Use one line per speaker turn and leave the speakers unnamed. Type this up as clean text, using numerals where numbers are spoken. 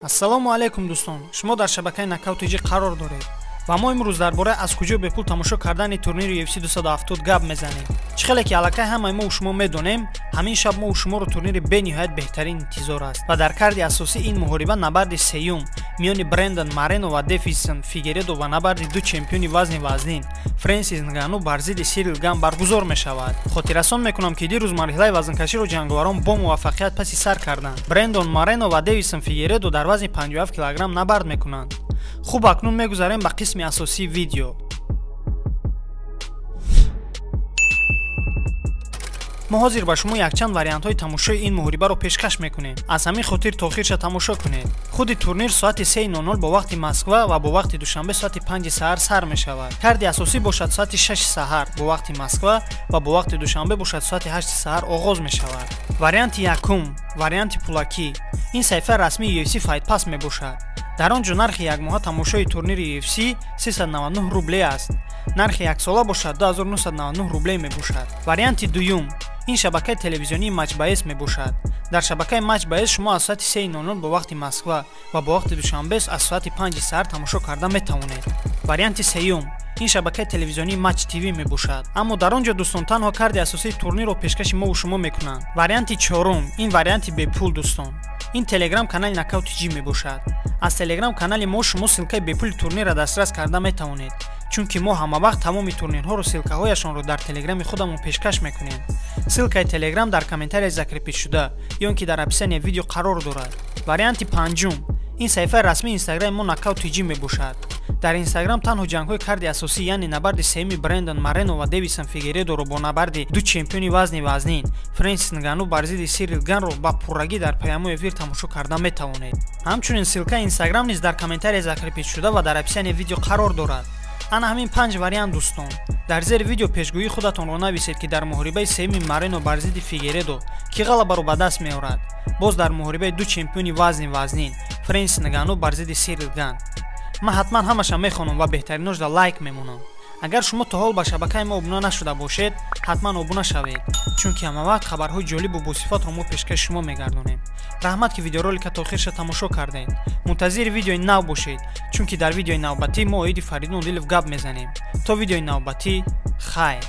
Ассалому алайкум дӯстон, шумо дар шабакаи Нокаут ТЖ қарор доред ва мо имрӯз дар бораи аз куҷо бепул тамошо кардани турнири UFC 270 гап мезанем. Чӣ хеле ки аллакай ҳамаи мо шумо медонем, ҳамин шаб мо шуморо турнири бениҳоят беҳтарин интизор аст ва дар карди асосӣ ин муҳориба набарди сеюм миёни Брендон Марено ва Девисон Фигередо ва набарди ду чемпиони вазни вазнин Фрэнсис Нгану бар зидди Сирил Ган баргузор мешавад. Хотиррасон мекунам, ки дирӯз марҳилаи вазнкаширо ҷанговарон бо муваффақият паси сар карданд. Брендон Марено ва Девисон Фигередо дар вазни 57 килограмм набард мекунанд. Хуб, акнун мегузарем ба қисми асосии видео. Мо ҳозир ба шумо якчанд вариантҳои тамошои ин муҳорибаро пешкаш мекунем. Аз ҳамин хотир то охирша тамошо кунед. Худи турнир соати 3:00 бо вақти Москва ва бо вақти Душанбе соати 5 саҳар сар мешавад. Карди асосӣ бошад соати 6 саҳар бо вақти Москва ва бо вақти Душанбе бошад соати 8 саҳар оғоз мешавад. Варианти якум, варианти пулакӣ. Ин саҳифаи расмии UFC Fight Pass мебошад. Дар он ҷо нархи якмоҳа тамошои турнири UFC 399 рубле аст. Нархи яксола бошад 2999 рубле мебошад. Варианти дуюм, ин шабакаи телевизионии Матч БС мебошад. Дар шабакаи Матч БС шумо аз соати 3:00 бо вақти Москва ва бо вақти Душанбе аз соати 5 саҳар тамошо карда метавонед. Варианти сеюм, ин шабакаи телевизионии Матч ТВ мебошад. Аммо дар он ҷо дӯстон танҳо карди асосии турнирро пешкаши мову шумо мекунанд. Варианти чорум, ин варианти бепул дӯстон. Ин телеграм канали Нокаут ТЖ мебошад. Аз телеграм канали мо шумо ссилкаи бепули турнирро дастрас карда метавонед, чунки мо ҳамавақт тамоми турнирҳоро ссилкаҳояшонро дар телеграми худамон пешкаш мекунем. Ссилкаи телеграм дар комментарияи закрепитшуда ё ин ки дар описанияи видео қарор дорад. Варианти панҷум, ин саҳифаи расмии инстаграми мо Нокаут ТЖ мебошад. Дар инстаграм танҳо ҷангҳои карди асосӣ, яъне набарди сеюми Брендон Марено ва Девисон Фигередоро бо набарди ду чемпиони вазни вазнин Фрэнсис Нгану бар зидди Сирил Ганро ба пуррагӣ дар прямой эфир тамошо карда метавонед. Ҳамчунин ссилкаи инстаграм низ дар комментарияи закрепитшуда ва дар описанияи видео қарор дорад. Ана ҳамин панҷ вариант дӯстон. Дар зери видео пешгӯии худатонро нависед, ки дар муҳорибаи сеюми Марено бар зидди Фигередо кӣ ғалабаро ба даст меорад. Боз дар муҳорибаи ду чемпиони вазни вазнин Фрэнсис Нгану бар зидди Сирил Ган. Ман ҳатман ҳамаша мехонам ва беҳтариношда лайк мемонам. Агар шумо то ҳол ба шабакаи мо обуна нашуда бошед, ҳатман обуна шавед, чунки ҳамавақт хабарҳои ҷолибу босифатро мо пешкаши шумо мегардонем. Раҳмат, ки видеоролика то охирша тамошо кардед. Мунтазири видеои нав бошед, чунки дар видеои навбатӣ мо оиди Фаридун Одилов гап мезанем. То видеои навбатӣ, хайр.